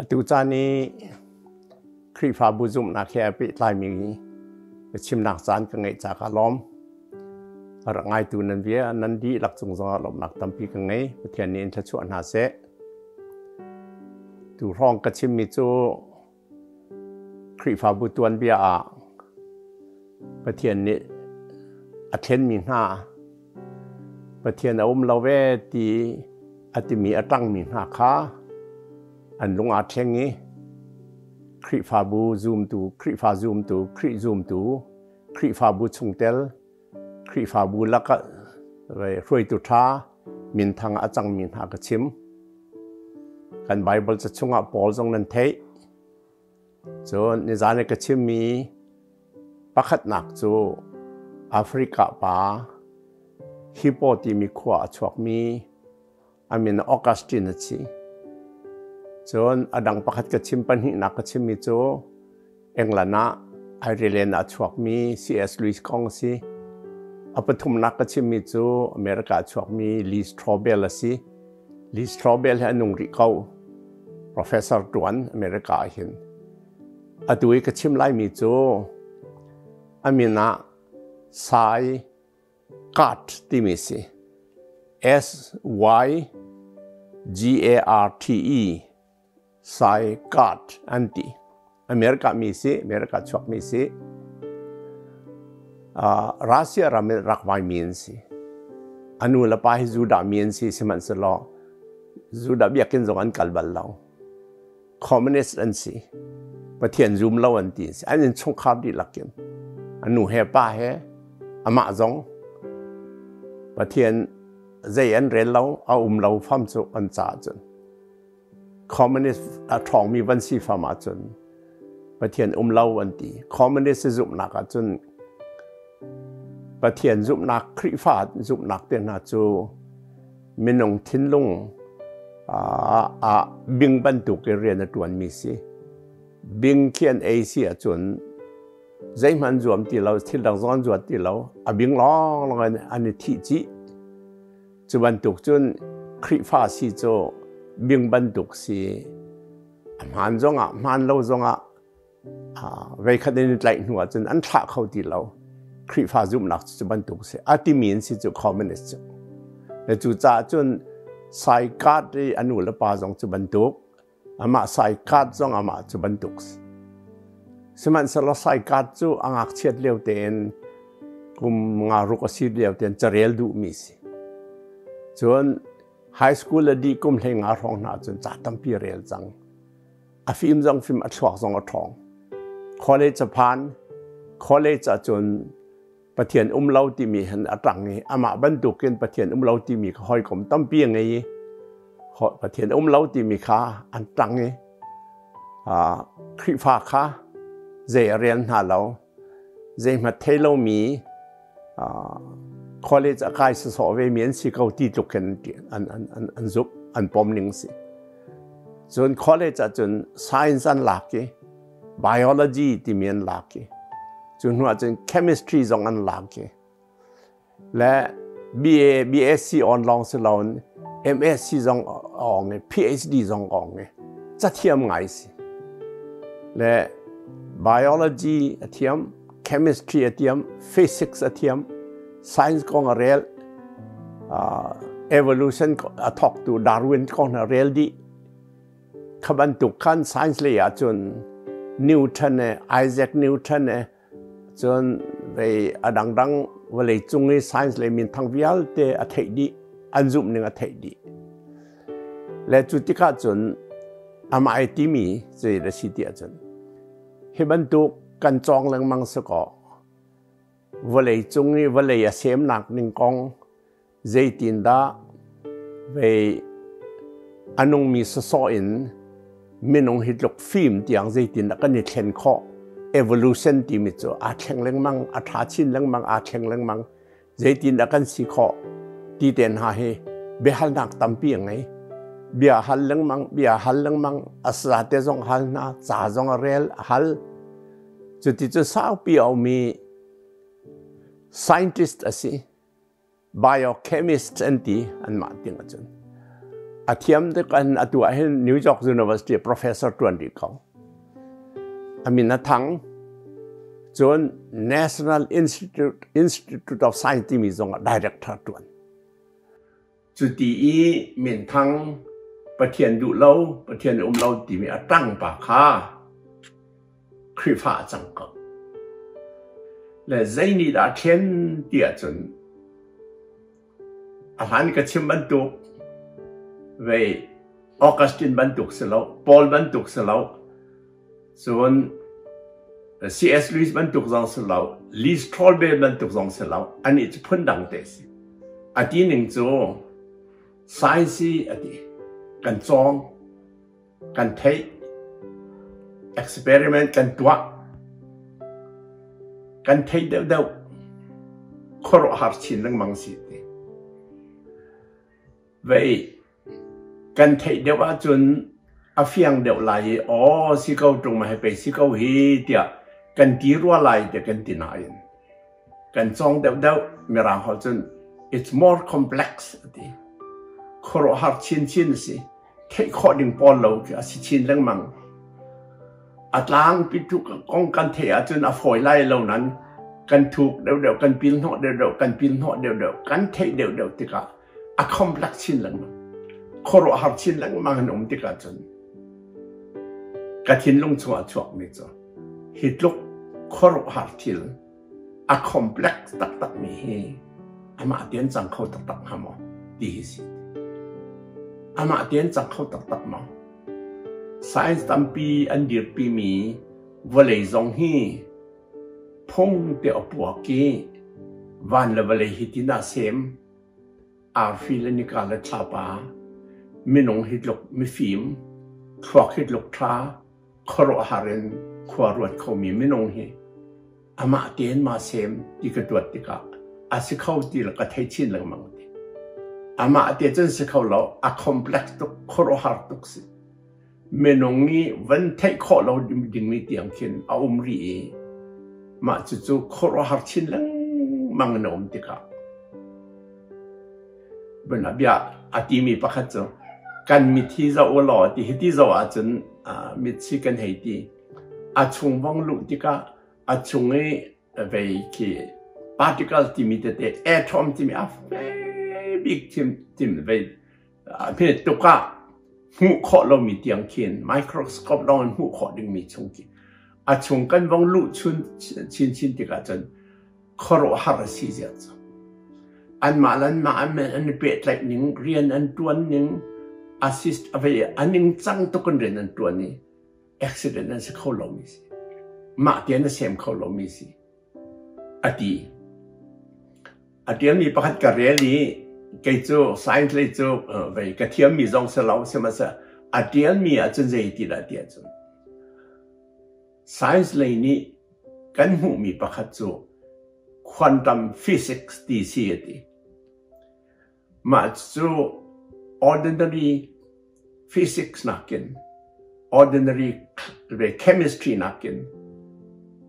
Atu caan i Khrihfabu zumhnak he a pehtlaimi biachimnak caan ka ngeih ca ka lawm. A rak ngaitu nan bia nan dihlak cung zongah lawmhnak tampi ka ngei. Pathian nih in thluachuah hna seh. Tu hrawng ka chimmi cu Khrihfabu tuanbia ah Pathian nih a thlenmi hna Pathian a um lo ve ti a timi a ṭangmi hna kha an lung aa thleng i Khrihfabu zumtu, Khrihfa zumtu, Khrih zumtu, Khrihfabu chungtel, Khrihfabu lakah hruaitu ṭha minthang a cangmi hna ka chim. Kan Baibal ca chungah Paul zong nan theih. Cun nizan i ka chimmi pakhatnak cu Africa pa Hippo timi khua a chuakmi a min Augustine a si. Cun a dang pakhat ka chim pahnihnak ka chimmi cu England ah Ireland ah a chuakmi C.S. Lewis kong a si. A pathumnak ka chimmi cu America a chuakmi Lee Strobel a si. Lee Strobel hi a nung rih ko. Professor tuan America ah hin. Atu i ka chim laimi cu a min ah Sai Cart timi si. S Y G A R T E Sai Cart an ti. America mi si, America chuak mi si. Russia ram in rak vai mi an si. Anu le pa hi Judah mi an si sihmanhsehlaw Judah biakinn zong an kal bal lo. Communist an si. Pathian zum lo an ti si. An innchungkhar dihlak in. Anu he pa he amah zong Pathian zei an rel lo, a um lo fam cu an ca cun. Communist a ṭhawngmi van si fam ahcun Pathian um lo an ti. Communist zumhnak ahcun Pathian zumhnak, Khrihfa zumhnak te hna cu minung thinlung ah bing bantuk in rian a ṭuanmi si. Bing khi an ei si ahcun zeihmanh zuam ti lo, thil dang zong an zuat ti lo, a bing lawnglawng in an i thih chih. Cu bantuk cun Khrihfa si cu bing bantuk si. A hmaan zongah, hmaan lo zongah veikhat in i tlaih hnu ahcun an thlah kho ti lo. Khrihfa zumhnak cu bantuk si. A timi in si cu communist cu. Le cucaah cun Saikart i a nu le pa zong cu bantuk, amah Saikart zong amah cu bantuk si. Sihmanhsehlaw Saikart cu a ngakchiat lio tein kum nga ruk a si lio tein carel duhmi si. Cun high school a dih kum 15 hrawng hna cun ca tampi rel cang. A fim zong fim, a thluak zong a ṭhawng. College a phan. College ahcun Pathian um lo timi hin a ṭang i amah bantukin Pathian um lo timi kha hawikom tampi a ngei i Pathian um lo timi kha an ṭang i Khrihfa kha zei a rel hna lo zeihmat thei lomi college a kai sawsawh ve mi an si ko ti tluk in an an an an zumh an pom ning si cun college ahcun science an lak i biology timi an lak i cu hnu ahcun chemistry zong an lak i le BA BSc on lawng si loin MSc zong awng i PhD zong awng i cathiam ngai si le biology a thiam chemistry a thiam physics a thiam science kong a rel evolution a thawktu Darwin kong a rel dih kha bantuk khan science lei ahcun Newton e Isaac Newton e cun vei a dangdang vawlei cung i science lei minthang vialte a theih dih an zumh ning a theih dih le cu tikah cun amah ai timi zei da si ti ahcun hi bantuk kan cawng lengmang si kaw vawlei cung i vawlei a semnak ning kong Zeitindah vei a nungmi sawsawh in minung hi tluk fim tiang zeitindah kan i thlen khawh? Evolution timi cu aa thleng lengmang, a ṭha chin lengmang, aa thleng lengmang. Zeitindah kan si khawh ti te hna hi biahalnak tampi a ngei. Bia hal lengmang, bia hal lengmang, a sate zong hal hna, ca zong a rel, a hal. Cuti cu saupi a ummi scientist a si. Biochemist an ti anmah ting ahcun. A thiam tuk an atu ah hin New York University professor tuan rih ko. A min a thang. Cun National Institute Institute of Science timi zong ah director tuan. Cu ti i minthang Pathian duh lo, Pathian um lo timi a ṭang pa kha Khrihfa a cang ko. Le zei nih dah a thlen ti ahcun a hlan ka chim bantuk vei Augustine bantuk si lo, Paul bantuk si lo, Cun C.S. Lewis bantuk zong si lo, Lee Strobel bantuk zong si lo, anih cu phundang te si. A ti ning cu science hi a ti. Kan cawng, kan theih, experiment kan tuah, kan theih deuhdeuh, khuaruahhar chin lengmang si ti. Vei kan theih deuh ahcun a fiang deuh lai i aw si ko ṭung ma hei pei si ko hi tiah kan ti rua lai tiah kan ti nain kan cawng deuhdeuh. Mirang holh cun it's more complex a ti. Khuaruahhar chinchin a si. Theih khawh ding pawl lo khi a si chin lengmang. A tlangpi tuk kong kan theih ahcun a fawi lai lo nan kan thuk deuhdeuh, kan pil hnawh deuhdeuh, kan pil hnawh deuhdeuh, kan theih deuhdeuh tikah a complex chin lengmang. Khuaruahhar chin lengmang in um tikah cun ka thinlung chungah chuakmi cu hi tluk khuaruahhar thil a complex taktak mi hi amah tian cang kho taktak hnga maw ti hi si. Amah tian cang kho taktak maw? Science tampi an dirpi mi vawlei zong hi phung te a puak i van le vawlei hi tin ah sem arfi le nika le thlapa minung hi tluk mifim thluak hi tluk tha khuaruahhar in khua ruat khomi minung hi amah tein ma sem ti ka tuat tikah a si kho ti le ka thei chin lengmang ti. Amah te cun si kho lo, a complex tuk, khuaruahhar tuk si. Minung nih van theih khawh lo dingmi tiang khin a um rih i mah cucu khuaruahhar chin lengmang in a um tikah bia a timi pakhat cu kan mit hi zoh u law ti hi ti zoh ahcun mit si kan hei ti. A chung vong luh tikah a chung i vei khi particle timi tete atom timi a fe bik thim tim vei hme tuk ah hmuh khawh lomi tiang khin microscope lawng in hmuh khawh dingmi chung khi a chung kan vong luh chun chinchin tikah cun khuaruahhar a si zia cu. Anmah le anmah an i pehtlaih ning, rian an ṭuan ning, assist a vei a ningcang tuk in rian an ṭuan i accident an si kho lomi si. Mah tian a sem kho lomi si. A ti. A ṭialmi pakhat ka rel i kei cu science lei cu vei ka thiammi zong si lo sihmanhsehlaw a ṭialmi ahcun zei ti dah ti ahcun Science lei nih kan hmuhmi pakhat cu quantum physics ti si a ti. Mah cu ordinary physics nakin ordinary chemistry nakin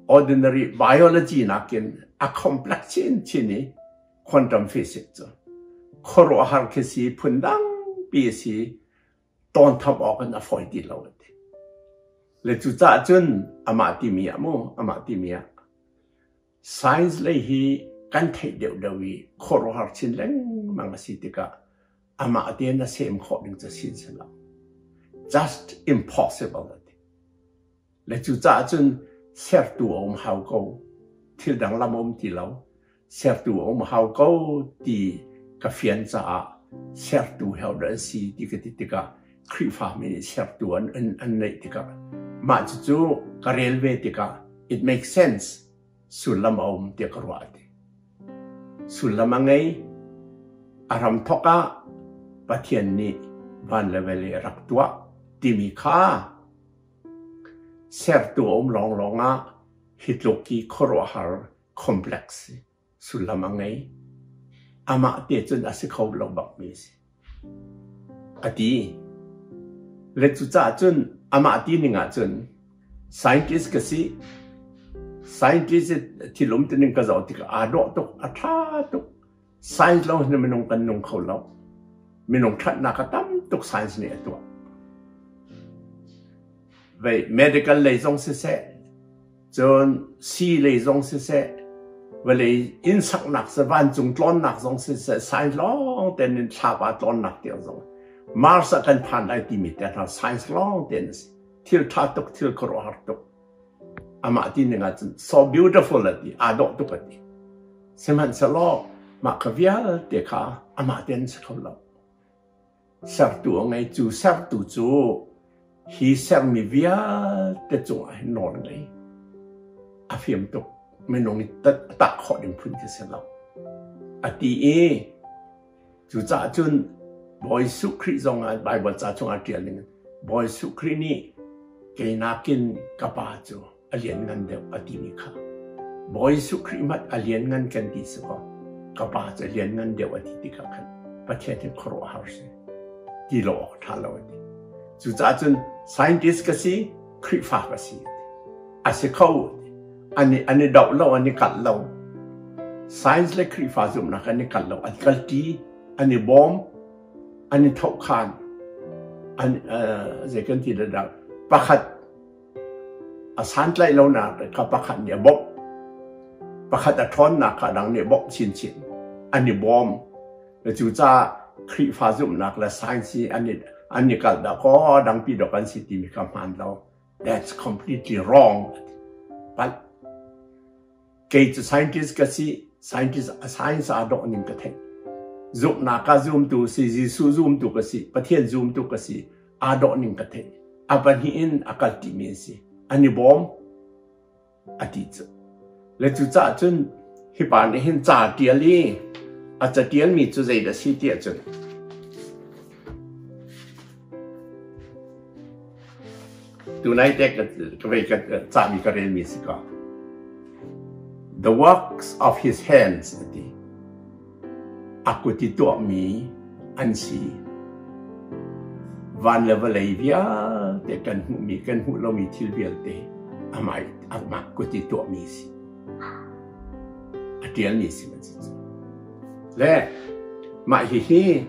ordinary biology nakin a complex chinchin i quantum physics cu khuaruahhar khi si, phundang pi si, tawntham awk in a fawi ti lo a ti. Le cucaah cun amah timi ah mu, amah timi ah science lei hi kan theih deuhdeuh i khuaruahhar chin lengmang a si tikah amah tein a sem khawh ding cu sin si lo. Just impossible a ti. Le cucaah cun sertu a um hau ko. Thil dang lam a um ti lo. Sertu a um hau ko ti ka fian caah sertu hodah an si ti ka ti tikah Khrihfami nih sertu an neih tikah mah cucu ka rel ve tikah it makes sense, sullam a um tiah ka ruah ti. Sullam a ngei. A hramthawk ah Pathian nih van le vawlei a rak tuah timi kha sertu a um lawnglawng ah hi tluk hi khuaruahhar complex sullam a ngei. Amah te cun a si kho lo bakmi a si. A ti. Le cucaah cun amah ti ning ah cun scientist ka si. Scientist thil um tining ka zoh tikah aa dawh tuk, a ṭha tuk. Science lo hin minung kan nung kho lo. Minung ṭhatnak a tam. tuk science nih a tuah. Vei medical lei zong siseh, cun sii lei zong siseh, vawlei inn saknak se vancung tlawnnak zong siseh, science lawng ten in thlapa tlawnnak tiang zong Mars ah kan phan lai timi te hna science lawng ten a si. Thil ṭha tuk, thil khuaruahhar tuk. Amah ti ning ahcun so beautiful a ti, aa dawh tuk a ti. Sihmanhsehlaw mah kha vialte kha amah ten si kho lo. Sertu a ngei cu sertu cu hi sermi vialte cungah hin nawl ngei. A fim tuk minung i tah khawh ding phun khi si lo. A ti i cucaah cun Bawi Jesuh Khrih zong ah Baibal ca chungah ṭial ning Bawi Jesuh Khrih nih kei nakin ka pa cu a lianngan deuh a timi kha Bawi Jesuh Khrih hmanh a lianngan kan ti si kaw ka pa cu a lianngan deuh a ti tikah khan Pathian hi khuaruahhar si ti lo awk ṭha lo a ti. Cucaah cun scientist ka si, Khrihfa ka si a ti. A si kho a ti. An i, an i doh lo, an i kalh lo. Science le Khrihfa zumhnak an i kalh lo, an kalṭi, an i bawm, an i thohkhan, an zei kan ti dah pakhat A santlaih lonak kha pakhat nih a bawmh. Pakhat a ṭhawnnak kha dang nih a bawmh chinchin. An i bawm. Cucaah Khrihfa zumhnak le science hi an i, an i kalh dah kaw dangpi dawk an si timi kha hmaan lo. That's completely wrong. Palh. Kei cu scientist ka si, scientist science aa dawh ning ka theih. Zumhnak ah zumtu si, Jesuh zumtu ka si, Pathian zumtu ka si, aa dawh ning ka theih. A pahnih in a kal ṭimi an si. An i bawm a ti cu. Le cucaah cun hi pa nih hin ca ṭial i a catialmi cu zeidah si ti ahcun Tunai te ka vei ka cami ka relmi si ko. The works of his hands a ti. A kut i tuahmi an si. Van le vawlei vialte kan hmuhmi, kan hmuh lomi thil vialte amah amah kut i tuahmi si. A ṭialmi si man si cu. Le mah hihi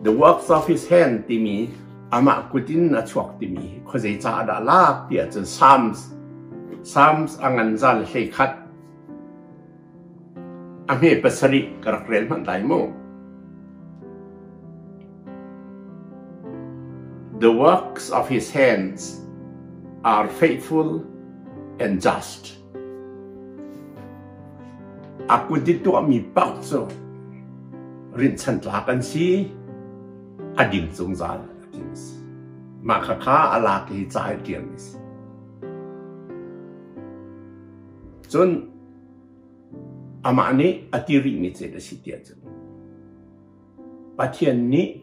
the works of his hand timi amah kut in a chuak timi khuazei ca dah lak ti ahcun Psalms Psalms a ngan zal 11 a hme 7 ka rak rel hmanh lai mu. The works of his hands are faithful and just. A kut i tuahmi paoh cu rinhchan tlak an si, a ding zungzal a ti a si. Mah khakha a lak i ca i ṭialmi a si. Cun amah nih a ti rihmi cu a si tiah cun Pathian nih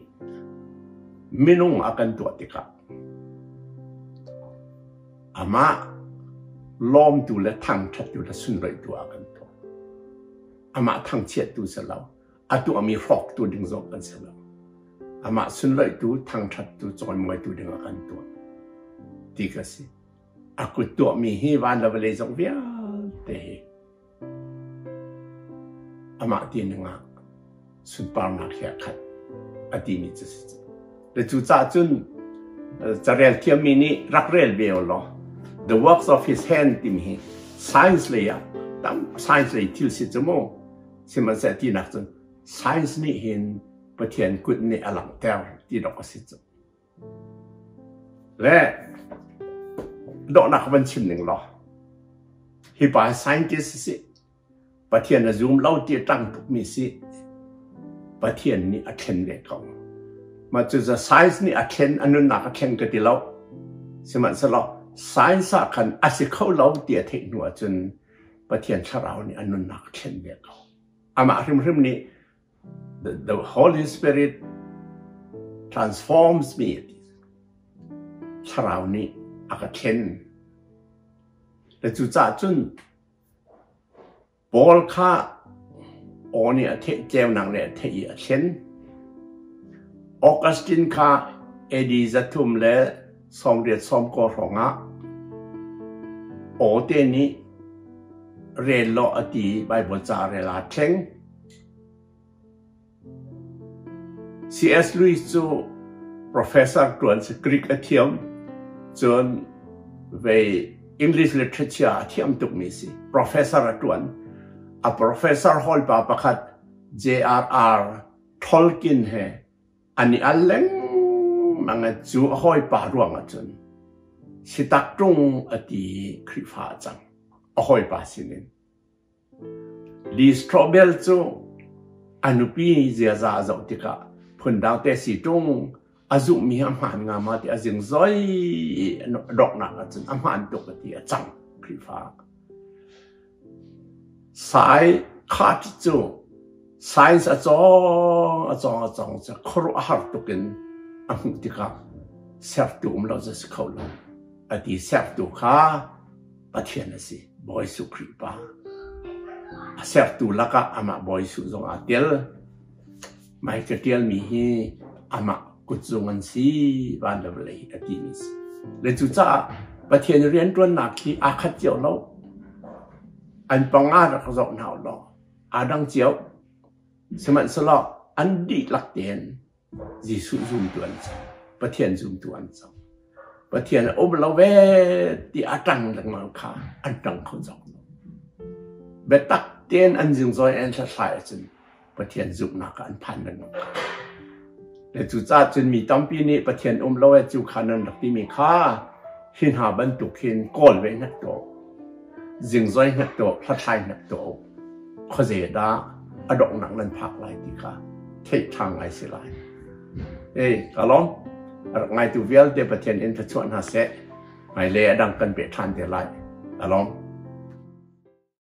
minung a kan tuah tikah Amah lawmtu le thangṭhattu le sunloihtu ah kan tuah. Amah thangchiattu si lo, a tuahmi hrawktu ding zong kan si lo. Amah sunloihtu, thangṭhattu, cawimawitu ding ah kan tuah ti ka si. A kut tuahmi hi van le vawlei zong vialte hi Amah ti ningah sunparnak he a khat a timi cu si. Le cucaah cun carel thiammi nih rak rel ve law the works of his hand timi hi science lei ah tam science lei thil si cu mu sihmanhseh tinak cun science nih hin Pathian kut nih a langhter ti dok a si cu. Le dawhnak van chim ning law hi pa scientist si Pathian a zum lo ti a ṭang tukmi si Pathian nih a thlen ve ko. Mah cu za science nih a thlen a nunnak a thlen ka ti lo. Sihmanhsehlaw science ah khan a si kho lo ti a theih hnu ahcun Pathian thlarau nih a nunnak a thlen ve ko. Amah hrimhrim nih The, the Holy Spirit transforms me. Thlarau nih a ka thlen. Le cucaah cun Paul kha aw nih a theih ceunak nih a theih i a thlen. Augustine kha AD 389 hrawng ah aw te nih rel law a ti Bible ca rel aa thleng. C.S. Lewis cu Professor ṭuan si Greek a thiam. Cun vei English literature a thiam tukmi si. Professor a ṭuan. A professor hawipa pakhat J.R.R. Tolkien he an i al lengmang i cu a hawipa ruang ahcun sitak ṭung a ti i Khrihfa a cang. A hawipa sinin. Lee Strobel cu a nupi ziaza a zoh tikah phundang te si ṭung a zumhmi hi a hmaan nga ma ti a zingzoi i a donghnak ahcun a hmaan tuk a ti a cang Khrihfa. Sai khat cu science a cawng a cawng a cawng cu khuaruahhar tuk in a hmuh tikah sertu um lo cu si kho lo. A ti sertu kha Pathian a si, Bawi Jesuh Khrih Pa. A sertu lakah amah Bawi Jesuh zong aa tel. Mai ka ṭialmi hi amah kutzung an si, van le vawlei a timi si. Le cucaah Pathian rianṭuannak hi aa khat cio lo. An panga rak zoh hna u law aa dang cio. Sihmanhsehlaw an dihlak tein Jesuh zumtu an cang. Pathian zumtu an cang. Pathian a um lo ve ti a ṭang lengmang kha an ṭang kho zok lo. Biatak tein an zingzawi an hlathlai ahcun Pathian zumhnak ah an phan lengmang kha. Le cucaah cun mi tampi nih Pathian um lo e cu kha nan rak timi kha hi hna bantuk hin kawl ve hnek tuah u. Zingzoi hnek tuah u, hlathlai hnek tuah u. Khuaze dah a donghnak nan phak lai ti kha theih ṭha ngai si lai. Ei, ka lawm. A rak ngaitu vialte Pathian in thluachuah hna seh. Hmailei a dang kan peh ṭhan te lai. Ka lawm.